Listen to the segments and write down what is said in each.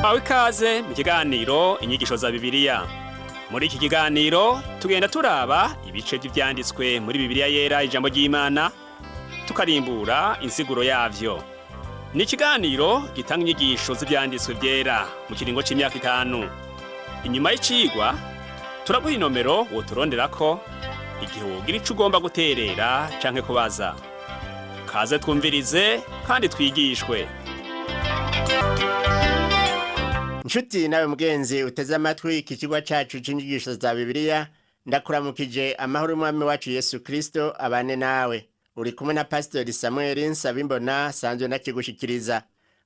Hawe ikaze mu kiganiro Inyigisho za Bibiliya. Muri iki kiganiro tugenda turaba ibice by'ivyanditswe muri Bibiliya Yera, ijambo ry'Imana, tukarimbura insiguro yavyo. Ni ikiganiro gitanga inyigisho z'ivyanditswe vyera mu kiringo c'imyaka 5. Inyuma y'icigwa turaguha inomero woturonderako igihe wogira ico ugomba guterera canke kubaza. Kaze twumvirize kandi twigishwe. Nshuti nawe mugenzi uteze amatwi iki kigo cacu c'inyigisho za Bibiliya, ndakuramukije amahoro y'Umwami wacu Yesu Kristo abane nawe. Uri kumwe na Pasiteri Samuel Nsabimbona, sanzwe ndakigushikiriza.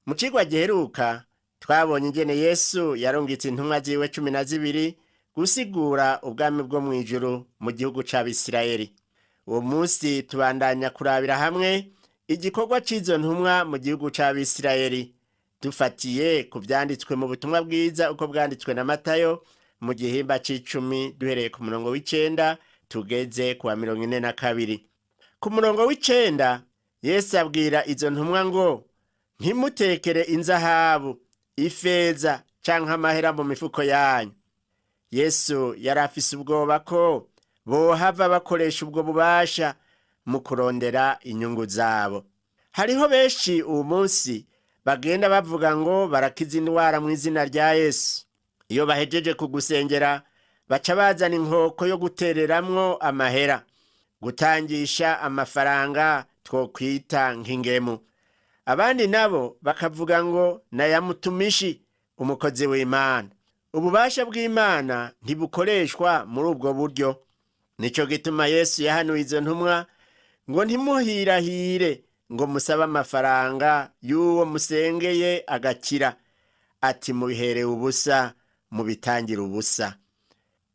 Mu cigwa giheruka twabonye ingene Yesu yarungitse intumwa ziwe 12 gusigura ubwami bwo mw'ijuru mu gihugu c'Abisirayeli. Uwo munsi tubandanya kurabira hamwe igikorwa c'izo ntumwa mu gihugu c'Abisirayeli, dufatiye ku vyanditswe mu butumwa bwiza uko bwanditswe na Matayo mu gihimba c'icumi, duhereye ku murongo w'9 tugeze ku wa 42. Ku murongo w'9 Yesu abwira izo ntumwa ngo: "Ntimutekere inzahabu, ifeza canke amahera mu mifuko yanyu." Yesu yari afise ubwoba ko bohava bakoresha ubwo bubasha mu kurondera inyungu zabo. Hariho benshi uwu munsi bagenda bavuga ngo barakiza indwara mu izina rya Yesu. Iyo bahejeje kugusengera baca bazana inkoko yo gutereramwo amahera, gutangisha amafaranga twokwita nk'ingemu. Abandi nabo bakavuga ngo nayamutumishi, umukozi w'Imana. Ububasha bw'Imana ntibukoreshwa muri ubwo buryo. Nico gituma Yesu yahanuye izo ntumwa ngo: "Ntimuhirahire ngo musabe amafaranga y'uwo musengeye agakira." Ati: "Mubiherewe ubusa, mubitangira ubusa."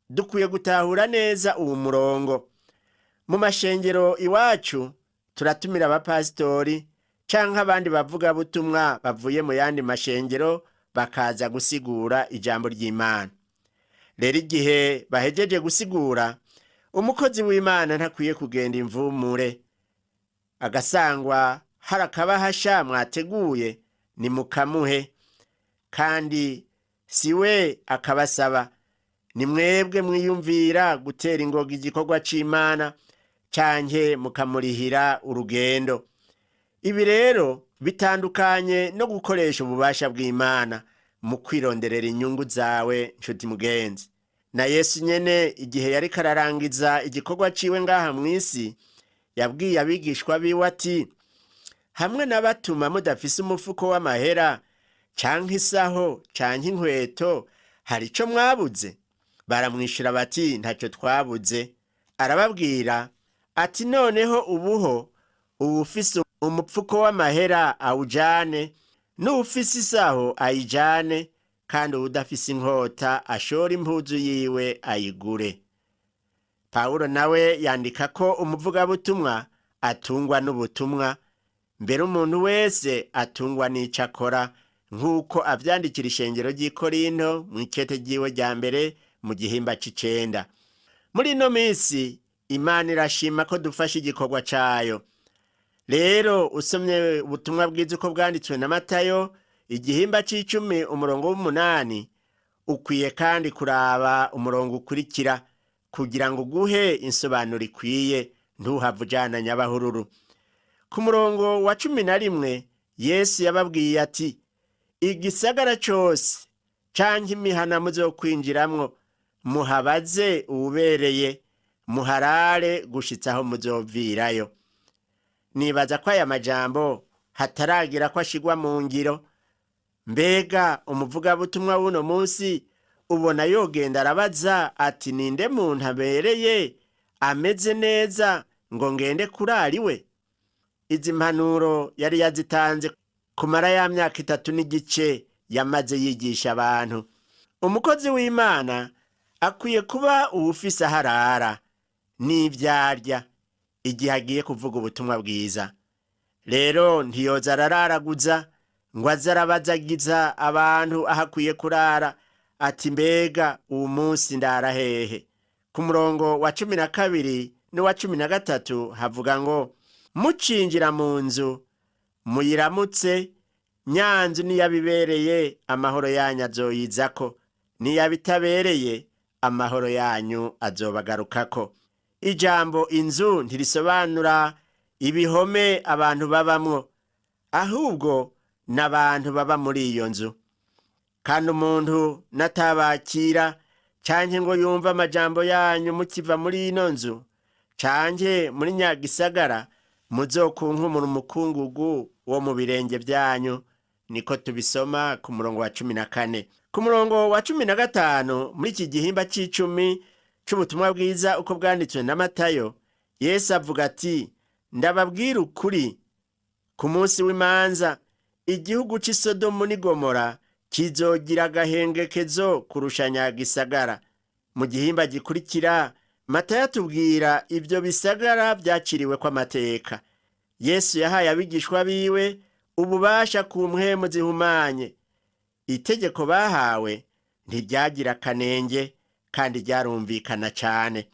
Dukwiye gutahura neza uwo murongo. Mu mashengero iwacu turatumira abapasitori canke abandi bavugabutumwa bavuye mu yandi mashengero, bakaza gusigura ijambo ry'Imana. Rero igihe bahejeje gusigura, umukozi w'Imana ntakwiye kugenda imvumure. Agasangwa hari akabahasha mwateguye, nimukamuhe, kandi si we akabasaba. Ni mwebwe mwiyumvira gutera ingoga igikorwa c'Imana canke mukamurihira urugendo. Ibi rero bitandukanye no gukoresha ububasha bw'Imana mu kwironderera inyungu zawe, nshuti mugenzi. Na Yesu nyene, igihe yariko ararangiza igikorwa ciwe ngaha mw'isi, yabwiye abigishwa biwe ati: "Hamwe n'abatuma mudafise umufuko w'amahera canke isaho canke inkweto, hari ico mwabuze?" Baramwishura bati: "Ntacyo twabuze." Arababwira ati: "Noneho ubuho uwufise umupfuko w'amahera awujane, n'uwufise isaho ayijane, kandi uwudafise inkota ashore impuzu yiwe ayigure." Pawulo nawe yandika ko umuvugabutumwa atungwa n'ubutumwa, mbere umuntu wese atungwa n'ico akora, nk'uko avyandikira ishengero ry'i Korinto mu ikete ryiwe rya mbere mu gihimba c'icenda. Muri ino minsi Imana irashima ko dufasha igikorwa cayo. Rero usomye ubutumwa bwiza uko bwanditswe na Matayo igihimba c'icumi umurongo w'8, ukwiye kandi kuraba umurongo ukurikira kugira ngo uguhe insobanuro ikwiye, ntuhave ujana nyabahururu. Ku murongo wa 11 Yesu yababwiye ati: "Igisagara cose canke imihana muzokwinjiramwo, muhabaze uwubereye, muharare gushitsa aho muzovirayo." Nibaza ko aya majambo hataragira ko ashigwa mu ngiro. Mbega umuvugabutumwa w'uno munsi ubona yogenda arabaza ati: "Ninde muntu abereye ameze neza ngo ngende kurara iwe?" Izi mpanuro yari yazitanze kumara ya myaka 3 n'igice yamaze yigisha abantu. Umukozi w'Imana akwiye kuba uwufise aho arara n'ivyarya igihe agiye kuvuga ubutumwa bwiza. Rero ntiyoza arararaguza ngo aze arabazagiza abantu aho akwiye kurara, ati: "Mbega uwu munsi ndara hehe?" Ku murongo wa 12 n'uwa 13 havuga ngo: "Mucinjira mu nzu, muyiramutse." Nyanzu niyabibereye amahoro yanyu azoyizako, niyabitabereye amahoro yanyu azobagarukako. Ijambo inzu ntirisobanura ibihome abantu babamwo, ahubwo n'abantu baba muri iyo nzu. Kandi umuntu natabakira canke ngo yumve amajambo yanyu mukiva muri ino nzu canke muri nyagisagara, muzokunkumura umukungugu wo mu birenge byanyu. Niko tubisoma ku murongo wa 14. Ku murongo wa 15 muri iki gihimba c'icumi c'ubutumwa bwiza uko bwanditswe na Matayo, Yesu avuga ati: ndababwira ukuri, ku munsi w'imanza igihugu c'i Sodomu n'i Gomora kizogira agahengekezo kurusha nyagisagara. Mu gihimba gikurikira Matayo atubwira ibyo bisagara byaciriwe kw'amateka. Yesu yahaye abigishwa biwe ububasha ku mpwemu zihumanye. Itegeko bahawe ntiryagira akanenge kandi ryarumvikana cane.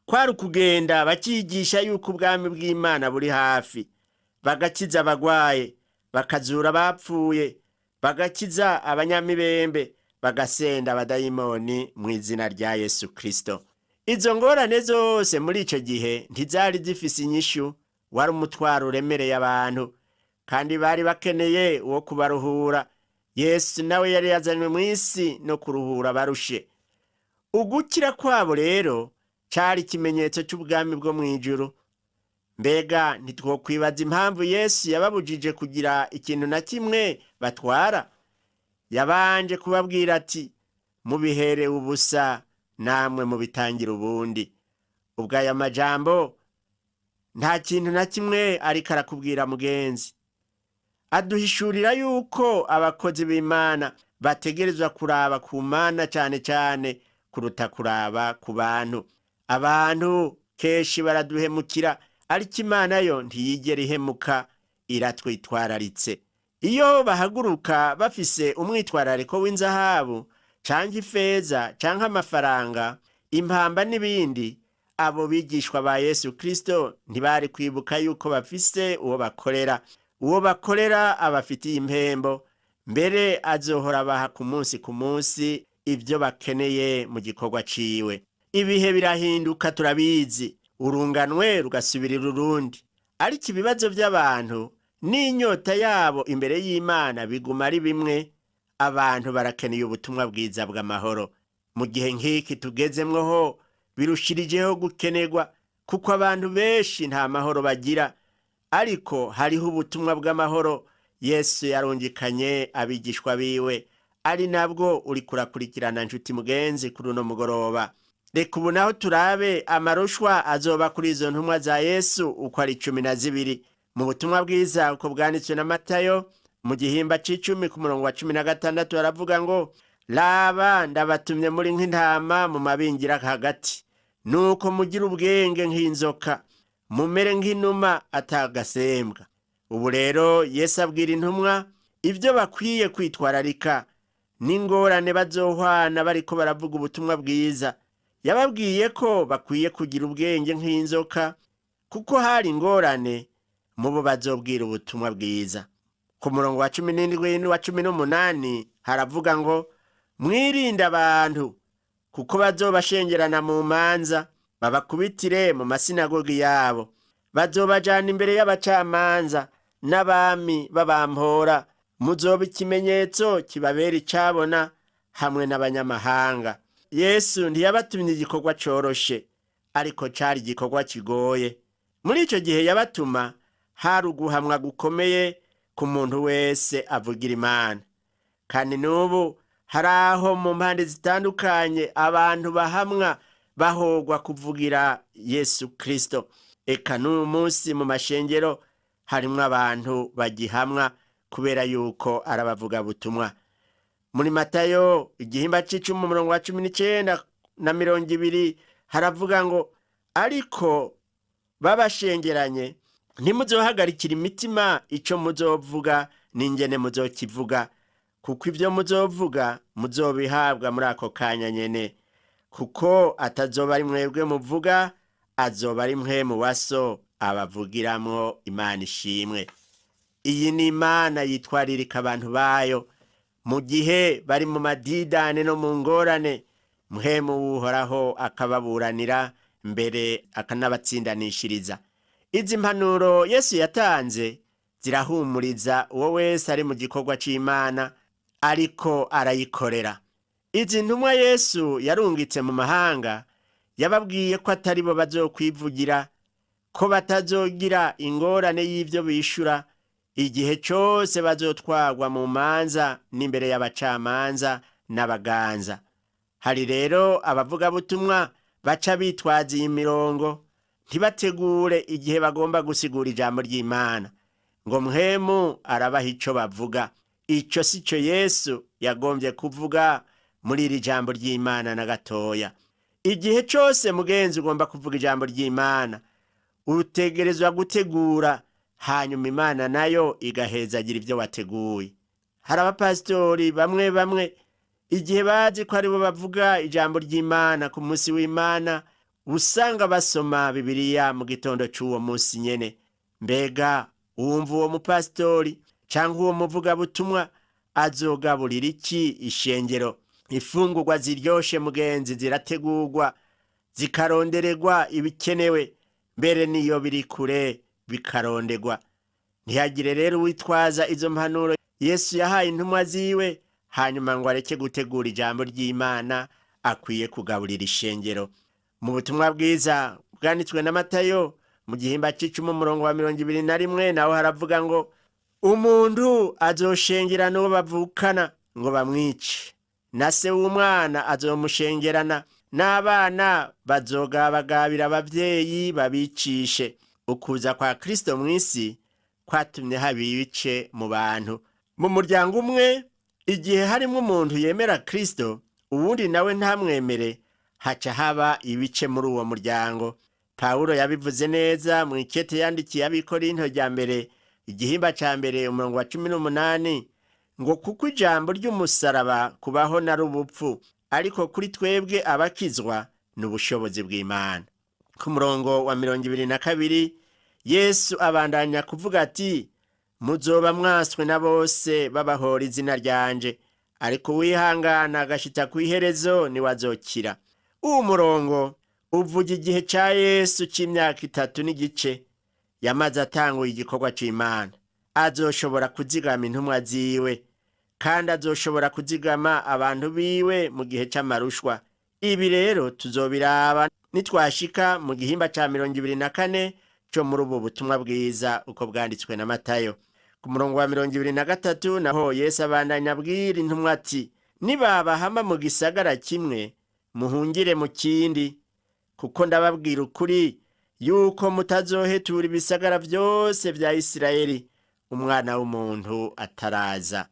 Kwari ukugenda bakigisha yuko ubwami bw'Imana buri hafi, bagakiza abagwaye, bakazura abapfuye, bagakiza abanyamibembe, bagasenda abadayimoni mu izina rya Yesu Kristo. Izo ngorane zose muri ico gihe ntizari zifise inyishu, wari umutwaro uremereye abantu, kandi bari bakeneye uwo kubaruhura. Yesu nawe yari yazanywe mw'isi no kuruhura abarushe. Ugukira kwabo rero cari ikimenyetso c'ubwami bwo mw'ijuru. Mbega ntitwokwibaza impamvu Yesu yababujije kugira ikintu na kimwe batwara? Yabanje kubabwira ati: mubiherewe ubusa namwe mubitangira ubundi. Ubwo aya majambo nta kintu na kimwe ariko arakubwira mugenzi. Aduhishurira yuko abakozi b'Imana bategerezwa kuraba ku Mana cane cane kuruta kuraba ku bantu. Abantu kenshi baraduhemukira, ariko Imana yo ntiyigera ihemuka, iratwitwararitse. Iyo bahaguruka bafise umwitwarariko w'inzahabu canke ifeza canke amafaranga, impamba n'ibindi, abo bigishwa ba Yesu Kristo ntibari kwibuka yuko bafise uwo bakorera. Uwo bakorera abafitiye impembo, mbere azohora abaha ku munsi ku munsi ibyo bakeneye mu gikorwa ciwe. Ibihe birahinduka turabizi, urunganwe rugasubirira urundi, ariko ibibazo by'abantu n'inyota yabo imbere y'Imana biguma ari bimwe. Abantu barakeneye ubutumwa bwiza bw'amahoro. Mu gihe nk'iki tugezemwo ho birushirijeho gukenerwa, kuko abantu benshi nta mahoro bagira. Ariko hariho ubutumwa bw'amahoro Yesu yarungikanye abigishwa biwe, ari nabwo uri kurakurikirana nshuti mugenzi kuri uno mugoroba. Reka ubu naho turabe amarushwa azoba kuri izo ntumwa za Yesu uko ari 12. Mu butumwa bwiza uko bwanditswe na Matayo mu gihimba c'icumi ku murongo wa 16 baravuga ngo: raba ndabatumye muri nk'intama mu mabingira hagati, nuko mugira ubwenge nk'inzoka, mumere nk'inuma atagasembwa. Ubu rero Yesu abwira intumwa ibyo bakwiye kwitwararika n'ingorane bazohwana bariko baravuga ubutumwa bwiza. Yababwiye ko bakwiye kugira ubwenge nk'inzoka, kuko hari ingorane mubo bazobwira ubutumwa bwiza. Ku murongo wa 17 n'uwa 18 haravuga ngo: mwirinde abantu, kuko bazobashengerana mu manza, babakubitire mu masinagogi yabo, bazobajana imbere y'abacamanza n'abami babampora, muzoba ikimenyetso kibabera icabona hamwe n'abanyamahanga. Yesu ntiyabatumye igikorwa coroshe, ariko cari igikorwa kigoye. Muri ico gihe yabatuma hari uguhamwa gukomeye ku muntu wese avugira Imana. Kandi n'ubu hari aho mu mpande zitandukanye abantu bahamwa bahogwa kuvugira Yesu Kristo. Eka n'uyu munsi mu mashengero harimwo abantu bagihamwa kubera yuko arabavuga butumwa. Muri Matayo igihimba c'icumi umurongo wa 19 na 20 haravuga ngo: ariko babashengeranye ntimuzohagarikira imitima ico muzovuga n'ingene muzokivuga, kuko ibyo muzovuga muzobihabwa muri ako kanya nyene, kuko atazoba ari mwebwe muvuga, azoba ari mwe mu waso abavugiramwo. Imana ishimwe. Iyi ni Imana yitwaririka abantu bayo mu gihe bari mu madidane no mu ngorane. Mpwemu w'Uhoraho akababuranira mbere akanabatsindanishiriza. Izi mpanuro Yesu yatanze zirahumuriza uwo wese ari mu gikorwa c'Imana ariko arayikorera. Izi ntumwa Yesu yarungitse mu mahanga, yababwiye ko atari bo bazokwivugira, ko batazogira ingorane y'ivyo bishura igihe cose bazotwarwa mu manza n'imbere y'abacamanza n'abaganza. Hari rero abavugabutumwa baca bitwaza iyi mirongo, ntibategure igihe bagomba gusigura ijambo ry'Imana, ngo Mpwemu arabaha ico bavuga. Ico si cyo Yesu yagombye kuvuga muri iri jambo ry'Imana na gatoya. Igihe cose mugenzi ugomba kuvuga ijambo ry'Imana, utegerezwa gutegura, hanyuma Imana nayo igahezagira ibyo wateguye. Hari abapasitori bamwe bamwe igihe bazi ko aribo bavuga ijambo ry'Imana ku munsi w'Imana, usanga basoma Bibiliya mu gitondo c'uwo munsi nyene. Mbega wumva uwo mupasitori cyangwa uwo muvugabutumwa azogaburira iki ishengero? Ifungurwa ziryoshe mugenzi zirategurwa, zikarondererwa ibikenewe, mbere n'iyo biri kure bikaronderwa. Ntihagire rero uwitwaza izo mpanuro Yesu yahaye intumwa ziwe, hanyuma ngo areke gutegura ijambo ry'Imana akwiye kugaburira ishengero. Mu butumwa bwiza bwanditswe na Matayo mu gihimba c'icumi umurongo wa 21, naho haravuga ngo umuntu azoshengera n'uwo bavukana ngo bamwice, na se w'umwana azomushengerana, n'abana bazogabagabira abavyeyi babicishe. Ukuza kwa Kristo mw'isi kwatumye haba ibice mu bantu. Mu muryango umwe, igihe harimwo umuntu yemera Kristo uwundi nawe ntamwemere, haca haba ibice muri uwo muryango. Pawulo yabivuze neza mu ikete yandikiye ab'Ikorinto rya mbere igihimba ca mbere umurongo wa 18, ngo kuko ijambo ry'umusaraba kubaho nari ubupfu, ariko kuri twebwe abakizwa ni ubushobozi bw'Imana. Ku murongo wa 22 Yesu abandanya kuvuga ati muzoba mwaswe na bose babahora izina ryanje, ariko uwihangana agashita kw'iherezo niwe azokira. Uwo murongo uvuga igihe ca Yesu c'imyaka 3 n'igice yamaze atanguye igikorwa c'Imana. Azoshobora kuzigama intumwa ziwe, kandi azoshobora kuzigama abantu biwe mu gihe c'amarushwa. Ibi rero tuzobiraba nitwashika mu gihimba ca 24 co muri ubu butumwa bwiza uko bwanditswe na Matayo. Ku murongo wa 23 naho Yesu abandanya abwira intumwa ati nibabahama mu gisagara kimwe muhungire mu kindi, kuko ndababwira ukuri yuko mutazohetura ibisagara vyose vya Isirayeli umwana w'umuntu ataraza.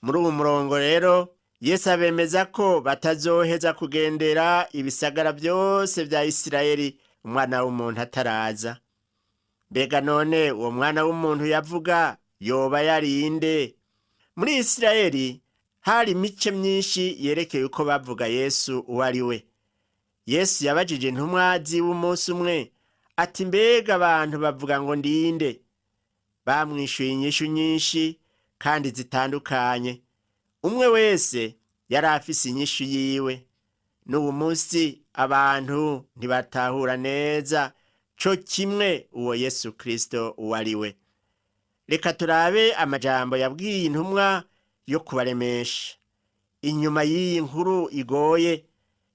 Muri uwo murongo rero Yesu abemeza ko batazoheza kugendera ibisagara vyose vya Isirayeli umwana w'umuntu ataraza. Mbega none uwo mwana w'umuntu yavuga yoba yarinde? Muri Isirayeli hari imice myinshi yerekeye uko bavuga Yesu uwo ari we. Yesu yabajije intumwa ziwe umunsi umwe ati mbega abantu bavuga ngo ndinde? Bamwishuye inyishu nyinshi kandi zitandukanye. Umwe wese yari afise inyishu yiwe. N'ubu munsi abantu ntibatahura neza co kimwe uwo Yesu Kristo uwo ari we. Reka turabe amajambo yabwiye intumwa yo kubaremesha. Inyuma y'iyi nkuru igoye,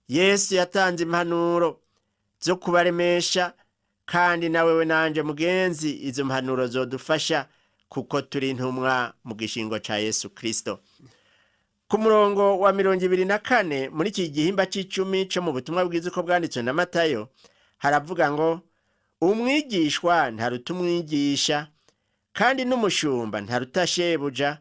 Yesu yatanze impanuro zo kubaremesha, kandi nawewe nanje mugenzi izo mpanuro zodufasha kuko turi intumwa mu gishingo ca Yesu Kristo. Ku murongo wa 24 muri iki gihimba c'icumi co mu butumwa bwiza uko bwanditswe na Matayo, haravuga ngo umwigishwa ntaruta umwigisha, kandi n'umushumba ntaruta shebuja.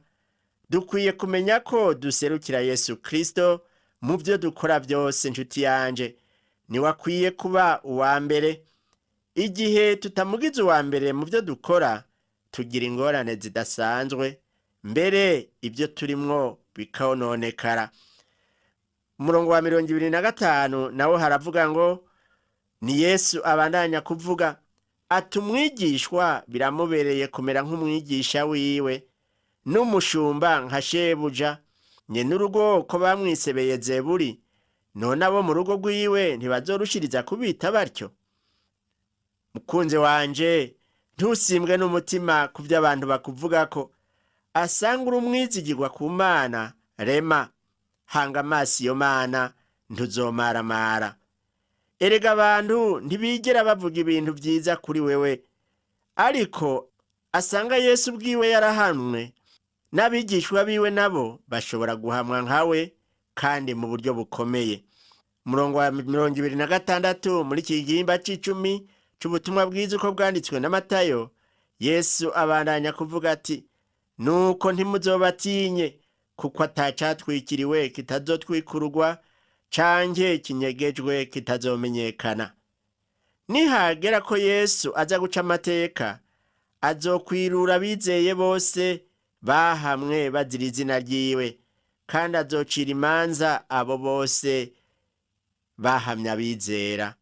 Dukwiye kumenya ko duserukira Yesu Kristo mu byo dukora byose. Nshuti yanje, niwe akwiye kuba uwa mbere. Igihe tutamugize uwa mbere mu byo dukora, tugira ingorane zidasanzwe, mbere ibyo turimwo bikononekara. Umurongo wa 25 nawo haravuga ngo ni Yesu abandanya kuvuga Ati umwigishwa biramubereye kumera nk'umwigisha wiwe, n'umushumba nka shebuja. Nyene urugo ko bamwisebeye Zeburi, none abo mu rugo rwiwe ntibazorushiriza kubita batyo? Mukunzi wanje, ntusimbwe n'umutima ku vyo abantu bakuvugako. Asanga uri umwizigirwa ku Mana, rema hanga amaso iyo Mana, ntuzomaramara. Erega abantu ntibigera bavuga ibintu vyiza kuri wewe, ariko asanga Yesu ubwiwe yarahanwe, n'abigishwa biwe nabo bashobora guhamwa nkawe, kandi mu buryo bukomeye. Umurongo wa 26 muri iki gihimba c'icumi c'ubutumwa bwiza uko bwanditswe na Matayo, Yesu abandanya kuvuga ati: nuko ntimuzobatinye, kuko atacatwikiriwe kitazotwikururwa, canke kinyegejwe kitazomenyekana. Nihagera ko Yesu aza guca amateka, azokwirura abizeye bose bahamwe bazira izina ryiwe, kandi azocira imanza abo bose bahamye abizera,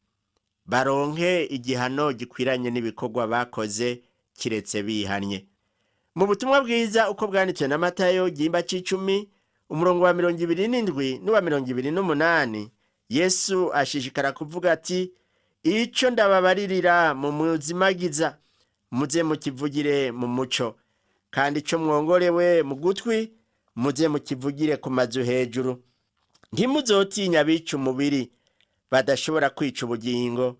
baronke igihano gikwiranye n'ibikorwa bakoze kiretse bihanye. Mu butumwa bwiza uko bwanditswe na Matayo igihimba c'icumi, umurongo wa 27 n'uwa 28, Yesu ashishikara kuvuga ati: ico ndababaririra mu muzimagiza, muze mukivugire mu muco, kandi ico mwongorewe mu gutwi, muze mukivugire ku mazu hejuru. Ntimuzotinya abica umubiri badashobora kwica ubugingo,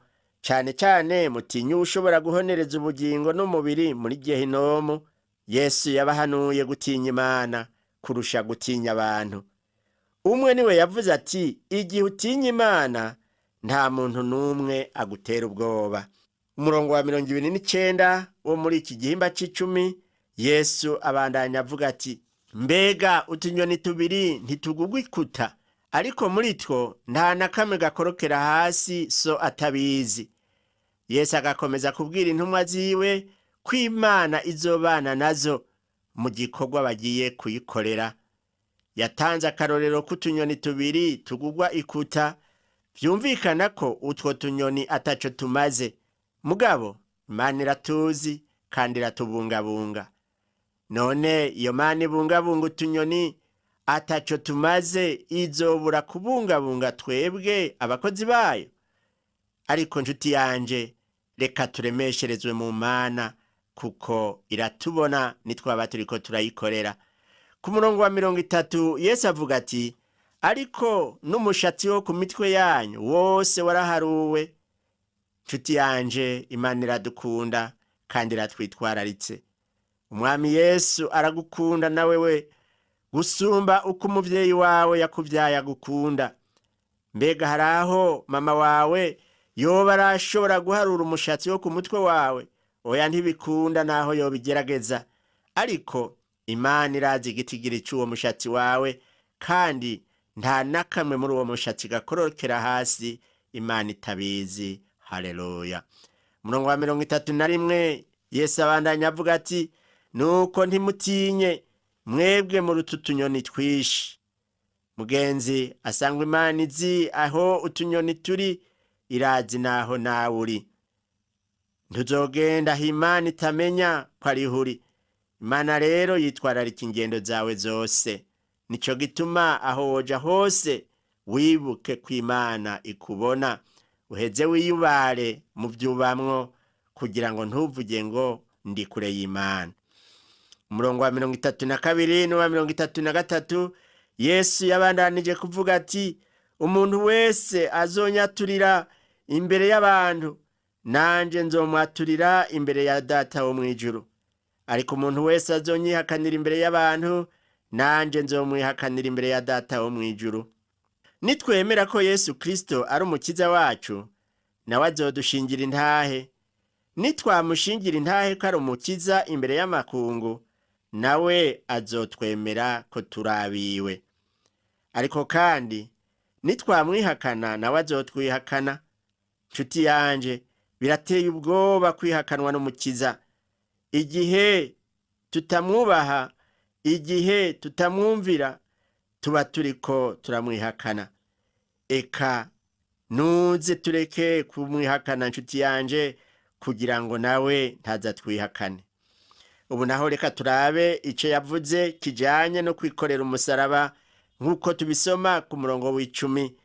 cane cane mutinye uwushobora guhonereza ubugingo n'umubiri muri gehinomu. Yesu yabahanuye gutinya Imana kurusha gutinya abantu. Umwe niwe yavuze ati: igihe utinya Imana nta muntu n'umwe agutera ubwoba. Umurongo wa 29 wo muri iki gihimba c'icumi, Yesu abandanya avuga ati: mbega utunyoni tubiri ntitugugwa ikuta? Ariko muri two nta na kamwe gakorokera hasi so atabizi. Yesu agakomeza kubwira intumwa ziwe ko Imana izobana nazo mu gikorwa bagiye kuyikorera. Yatanze akarorero k'utunyoni tubiri tugugwa ikuta, vyumvikana ko utwo tunyoni ataco tumaze. Mugabo Imana iratuzi kandi iratubungabunga. None iyo Mana ibungabunga utunyoni ataco tumaze, izobura kubungabunga twebwe abakozi bayo? Ariko nshuti yanje, reka turemesherezwe mu Mana, kuko iratubona nitwaba turiko turayikorera. Ku murongo wa 30 Yesu avuga ati: ariko n'umushatsi wo ku mitwe yanyu wose waraharuwe. Nshuti yanje, Imana iradukunda kandi iratwitwararitse. Umwami Yesu aragukunda na wewe gusumba uko umuvyeyi wawe yakuvyaye agukunda. Mbega hari aho mama wawe yoba arashobora guharura umushatsi wo ku mutwe wawe? Oya, ntibikunda naho yobigerageza. Ariko Imana irazi igitigiri c'uwo mushatsi wawe, kandi nta nakamwe muri uwo mushatsi gakorokera hasi Imana itabizi. Haleluya. Umurongo wa 31 Yesu abandanya avuga ati: nuko ntimutinye mwebwe muri utu tunyoni twishi. Mugenzi, asangwa Imana izi aho utunyoni turi, irazi naho nawe uri. Ntuzogenda aho Imana itamenya ko ariho uri. Imana rero yitwararika ingendo zawe zose. Nico gituma aho woja hose wibuke ko Imana ikubona, uheze wiyubare mu vyubamwo, kugira ngo ntuvuge ngo ndi kure y'Imana. Umurongo wa 32 n'uwa 33, Yesu yabandanije kuvuga ati: umuntu wese azonyaturira imbere y'abantu, nanje nzomwaturira imbere ya Data wo mw'ijuru. Ariko umuntu wese azonyihakanira imbere y'abantu, nanje nzomwihakanira imbere ya Data wo mw'ijuru. Nitwemera ko Yesu Kristo ari umukiza wacu, nawe azodushingira intahe. Nitwamushingira intahe ko ari umukiza imbere y'amakungu, nawe azotwemera ko turabiwe. Ariko kandi nitwamwihakana, nawe azotwihakana. Nshuti yanje, birateye ubwoba kwihakanwa n'umukiza. Igihe tutamwubaha, igihe tutamwumvira, tuba turiko turamwihakana. Eka nuze tureke kumwihakana nshuti yanje, Kugira ngo nawe ntazatwihakane. Ubu naho reka turabe icyo yavuze kijyanye no kwikorera umusaraba, nk'uko tubisoma ku murongo w'icumi,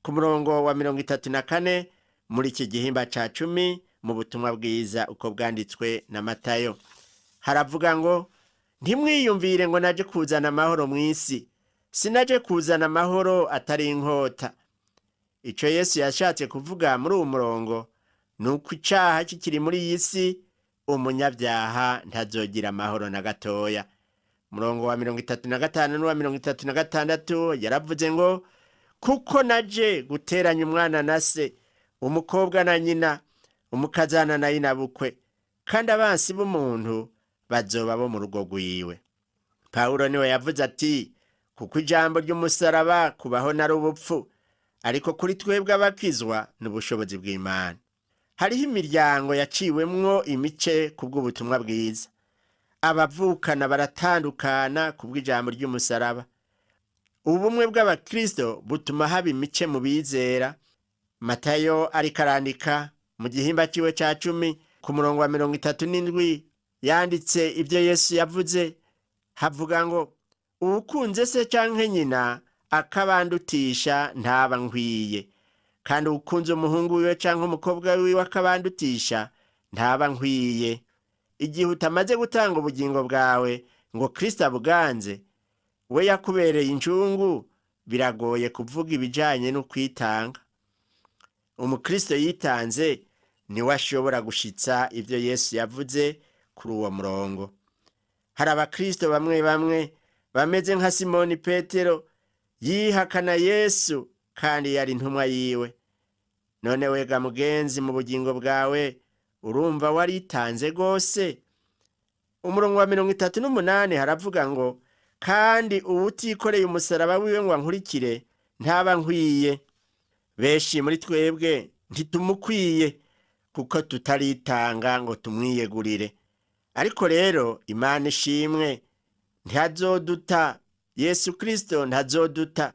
ku murongo wa 34 muri iki gihimba cya 10 mu butumwa bwiza uko bwanditswe na Matayo. Haravuga ngo: "Ntimwiyumvire ngo naje kuzana amahoro mu isi, sinaje kuzana amahoro atari inkota." Icyo Yesu yashatse kuvuga muri uwo murongo ni uko icyaha kikiri muri iyi si, umunyabyaha ntazogira amahoro na gatoya. Murongo wa 35 n'uwa 36 yaravuze ngo: "Kuko naje guteranya umwana na se, umukobwa na nyina, umukazana na nyinabukwe, kandi abansi b'umuntu bazoba bo mu rugo rwiwe." Pawulo niwe yavuze ati: "Kuko ijambo ry'umusaraba kubaho nari ubupfu, ariko kuri twebwe abakizwa ni ubushobozi bw'Imana." Hariho imiryango yaciwemwo imice kubw'ubutumwa bwiza. Abavukana baratandukana kubw'ijambo ry'umusaraba. Ubumwe bw'abakristo butuma haba imice mu bizera. Matayo ariko arandika mu gihimba ciwe ca 10, ku murongo wa 37, yanditse ibyo Yesu yavuze. Havuga ngo: "Uwukunze se canke nyina akabandutisha ntaba nkwiye, kandi uwukunze umuhungu wiwe canke umukobwa wiwe akabandutisha ntaba nkwiye." Igihe utamaze gutanga ubugingo bwawe ngo Kristo abuganze, we yakubereye incungu, biragoye kuvuga ibijanye no kwitanga. Umukristo yitanze niwe ashobora gushitsa ibyo Yesu yavuze kuri uwo murongo. Hari abakristo bamwe bamwe bameze nka Simoni Petero yihakana Yesu kandi yari intumwa yiwe. None wega mugenzi, mu bugingo bwawe urumva waritanze rwose? Umurongo wa 38 haravuga ngo: "Kandi uwutikoreye umusaraba wiwe ngo ankurikire ntaba nkwiye." Benshi muri twebwe ntitumukwiye kuko tutaritanga ngo tumwiyegurire. Ariko rero Imana ishimwe, ntihazoduta. Yesu Kristo ntazoduta,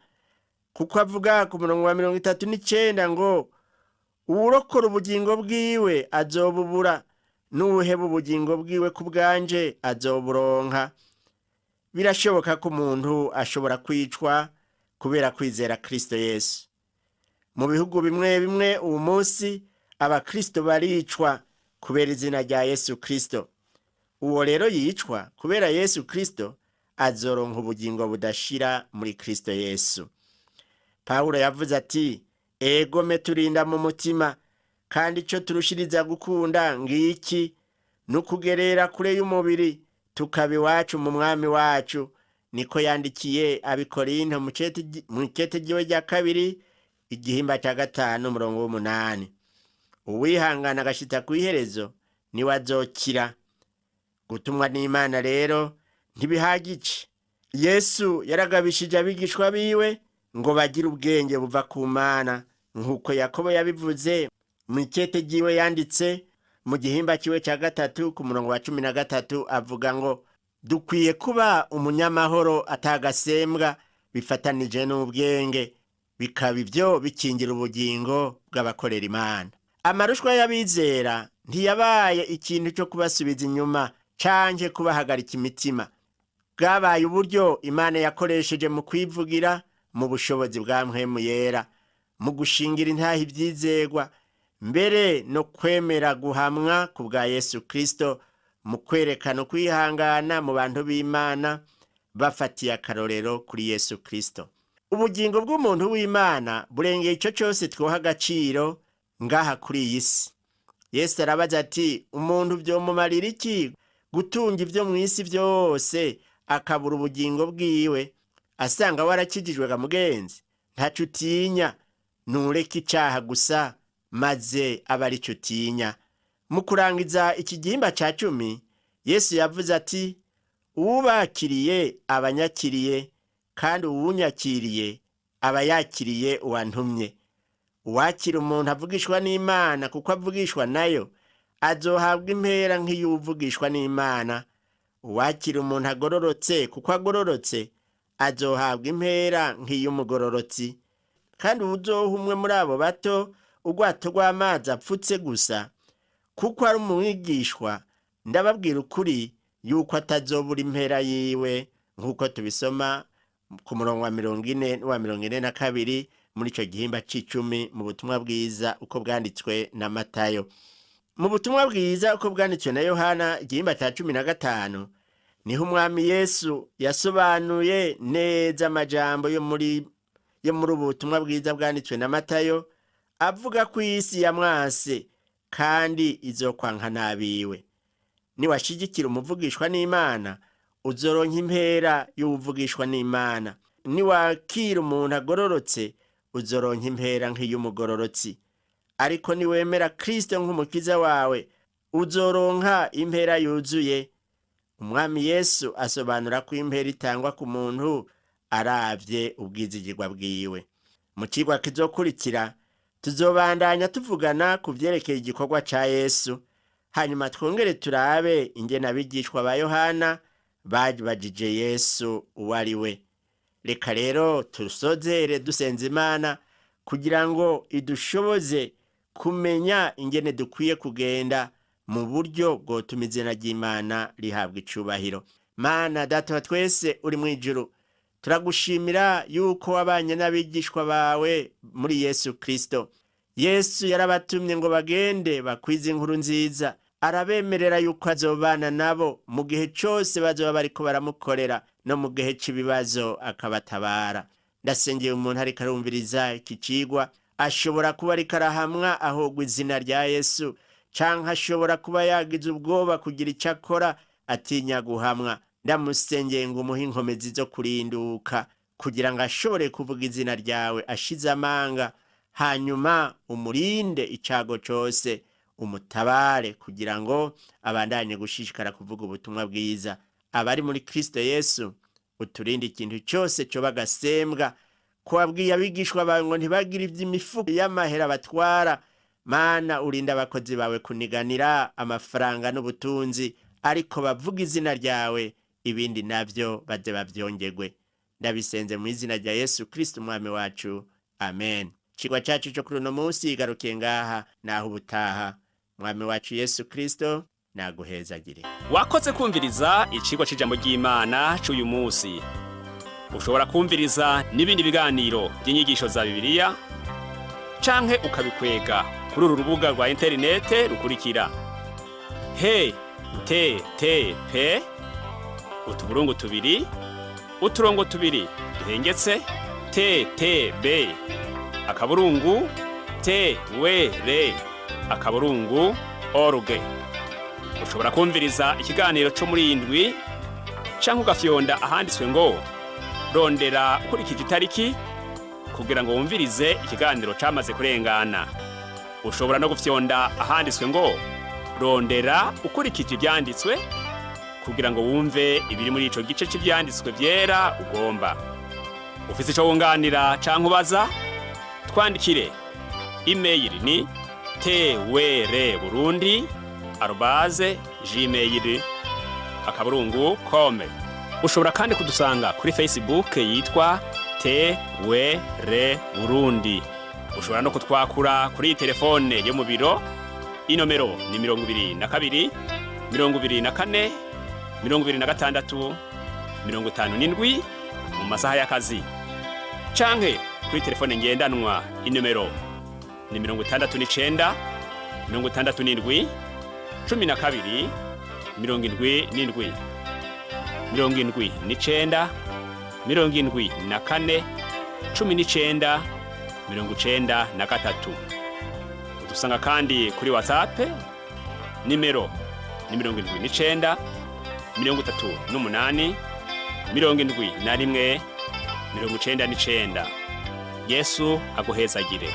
kuko avuga ku murongo wa 39 ngo: "Uwurokora ubugingo bwiwe azobubura, n'uwuheba ubugingo bwiwe ku bwanje azoburonka." Birashoboka ko umuntu ashobora kwicwa kubera kwizera Kristo Yesu. Mu bihugu bimwe bimwe uwu munsi abakristo baricwa kubera izina rya Yesu Kristo. Uwo rero yicwa kubera Yesu Kristo azoronka ubugingo budashira muri Kristo Yesu. Pawulo yavuze ati: "Egome turinda mu mutima, kandi icyo turushiriza gukunda ngiki, ni ukugerera kure y'umubiri tukaba iwacu mu mwami wacu." Niko yandikiye Abikorinto mu ikete ryiwe rya kabiri, igihimba cya 5, umurongo w'8. Uwihangana agashita ku iherezo niwe azokira. Gutumwa n'Imana rero ntibihagije. Yesu yaragabishije abigishwa biwe ngo bagire ubwenge buva ku Mana, nk'uko Yakobo yabivuze mu ikete ryiwe yanditse mu gihimba cyiwe cya 3, ku murongo wa 13, avuga ngo: "Dukwiye kuba umunyamahoro atagasembwa bifatanije n'ubwenge, bikaba ibyo bikingira ubugingo bw'abakorera Imana." Amarushwa y'abizera ntiyabaye ikintu cyo kubasubiza inyuma canke kubahagarika imitima. Bwabaye uburyo Imana yakoresheje mu kwivugira mu bushobozi bwa Mpwemu Yera, mu gushingira intaha ibyizegwa, mbere no kwemera guhamwa ku bwa Yesu Kristo, mu kwerekana ukwihangana mu bantu b'Imana bafatiye akarorero kuri Yesu Kristo. Ubugingo bw'umuntu w'Imana burengeye icyo cyose twoha agaciro ngaha kuri iyi si. Yesu arabaza ati: "Umuntu byomumarira iki gutunga ibyo mu isi byose akabura ubugingo bwiwe?" Asanga warakijijwe ga mugenzi, ntaco utinya, nureka icaha gusa, maze aba arico utinya. Mu kurangiza iki gihimba ca 10, Yesu yavuze ati: "Uwubakiriye abanyakiriye, kandi uwunyakiriye aba yakiriye uwantumye. Uwakira umuntu avugishwa n'Imana kuko avugishwa nayo azohabwa impera nk'iy'uvugishwa n'Imana. Uwakira umuntu agororotse kuko agororotse azohabwa impera nk'iy'umugororotsi. Kandi uwuzoha umwe muri abo bato urwato rw'amazi apfutse gusa kuko ari umwigishwa, ndababwira ukuri yuko atazobura impera yiwe, nk'uko tubisoma ku murongo wa 40 n'uwa 42 muri ico gihimba c'icumi mu butumwa bwiza uko bwanditswe na Matayo. Mu butumwa bwiza uko bwanditswe na Yohana igihimba ca 15 niho umwami Yesu yasobanuye neza amajambo yo muri ubu butumwa bwiza bwanditswe na Matayo, avuga ko isi yamwanse kandi izokwanka n'abiwe. Niwashigikira umuvugishwa n'Imana, uzoronka impera y'uwuvugishwa n'Imana. Niwakira umuntu agororotse, uzoronka impera nk'iy'umugororotsi. Ariko niwemera Kristo nk'umukiza wawe, uzoronka impera yuzuye. Umwami Yesu asobanura ko impera itangwa ku muntu aravye ubwizigirwa bwiwe. Mu cigwa kizokurikira tuzobandanya tuvugana ku vyerekeye igikorwa ca Yesu, hanyuma twongere turabe ingene abigishwa ba Yohana babajije Yesu uwo ari we. Reka rero tusozere dusenza Imana kugira ngo idushoboze kumenya ingene dukwiye kugenda mu buryo bwotuma izina ry'Imana rihabwa icubahiro. Mana Data wa twese uri mu ijuru, turagushimira yuko wabanye n'abigishwa bawe muri Yesu Kristo. Yesu yarabatumye ngo bagende bakwize inkuru nziza, arabemerera yuko azobana nabo mu gihe cose bazoba bariko baramukorera, no mu gihe c'ibibazo akabatabara. Ndasengeye umuntu ariko arumviriza iki cigwa, ashobora kuba ariko arahamwa ahogwa izina rya Yesu, canke ashobora kuba yagize ubwoba kugira ico akora atinya guhamwa. Ndamusengeye ngo umuhe inkomezi zo kurinduka kugira ngo ashobore kuvuga izina ryawe ashize amanga, hanyuma umurinde icago cose, umutabare kugira ngo abandanye gushishikara kuvuga ubutumwa bwiza. Abari muri Kristo Yesu, uturinde ikintu cyose coba agasembwa. Ko wabwiye abigishwa bawe ngo ntibagire ivy'imifuko y'amahera batwara, Mana urinde abakozi bawe kuniganira amafaranga n'ubutunzi, ariko bavuga izina ryawe, ibindi navyo baze bavyongerwe. Ndabisenze mu izina rya Yesu Kristo umwami wacu, amen. Icigwa cacu co kuri uno munsi igarukiye ngaha, naho ubutaha. Mwami wacu Yesu Kristo naguhezagire. Wakoze kumviriza icigwa c'ijambo ry'Imana c'uyu munsi. Ushobora kumviriza n'ibindi biganiro by'inyigisho za Bibiliya canke ukabikwega kuri uru rubuga rwa interinete rukurikira: he t t p utuburungu tubiri uturongo tubiri duhengetse t t b akaburungu t w r akaburungu org. Ushobora kumviriza ikiganiro co muri iyi ndwi canke ugafyonda ahanditswe ngo rondera ukurikije itariki kugira ngo wumvirize ikiganiro camaze kurengana. Ushobora no gufyonda ahanditswe ngo rondera ukurikije ivyanditswe kugira ngo wumve ibiri muri ico gice c'ivyanditswe vyera ugomba. Ufise ico wunganira canke ubaza, twandikire. Email ni twrburundi@gmail.com. Ushobora kandi kudusanga kuri Facebook yitwa TWR Burundi. Ushobora no kutwakura kuri iyi telefone yo mu biro, inomero ni 22 24 26 57 mu masaha y'akazi, canke kuri telefone ngendanwa inomero ni 69 67 12 77 79 74 19 93. Udusanga kandi kuri WhatsApp, nimero ni 79 38 71 99. Yesu aguhezagire.